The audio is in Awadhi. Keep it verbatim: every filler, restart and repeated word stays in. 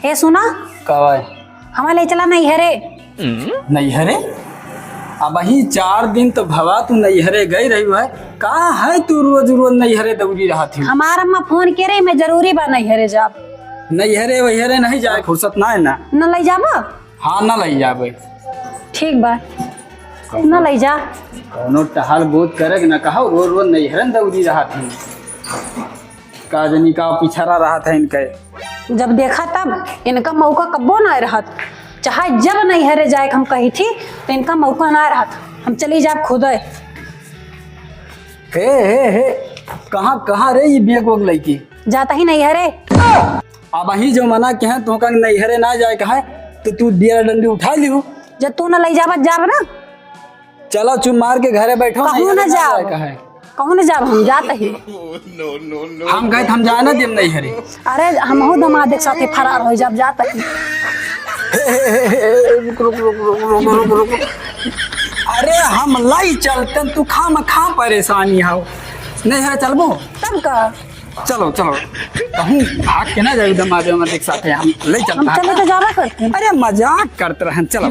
हे सुना, का भाई? हमारे ले चला नैहरे। नैहरे? अबहीं चार दिन तो भवा तू नैहरे गई रही है, का है तू रोज रोज नैहरे दौड़ी रहत ही? हमार अम्मा फोन के रही, मैं जरूरी बा नैहरे जाब। नैहरे वैहरे नहीं जाए, फुर्सत ना है ना। न ले जाबा? हाँ, न ले जाबे। ठीक बा। कौनो न ले जा। कौनो टहल बोध करे के न कहो, रोज रोज नैहरे दौड़ी रहत ही। का जनी का पिछड़ा रहत है इनके। जब देखा तब इनका मौका कब्बो ना रहत, चाहे जब नैहरे जाए के हम कही थी तो इनका मौका ना रहत, हम चली जाब खुदे। हे, हे, हे, कहाँ, कहाँ रे ई बैग वैग लइके? जाता ही नैहरे। अबहीं जो मना के हैं, तोहका नैहरे ना जाए के है, तो तू डियर डंडी उठा लिहू। जब तू ना लई जाबत, जाब ना। चलो चुप मार के घरे बैठो, कहूँ नैहरे ना ना जाब। जाए के है। कहूँ ना जाब, हम जात ही। हम गए, हम जाए ना देम नैहरे। अरे, हमहू दमाद के साथे फरार हो जाब, जात ही। हे, हे, हे, हे, रुक, रुक। अरे, हम लई चलतन, तू खामखा परेशानी हो। नैहरे चलबो? तब का? चलो, चलो। कहूँ भाग के ना जाए दमाद, दमाद के साथे हम लई चलता हम है। चले तो जाबा करते। अरे, मजाक करत रहन, चलो।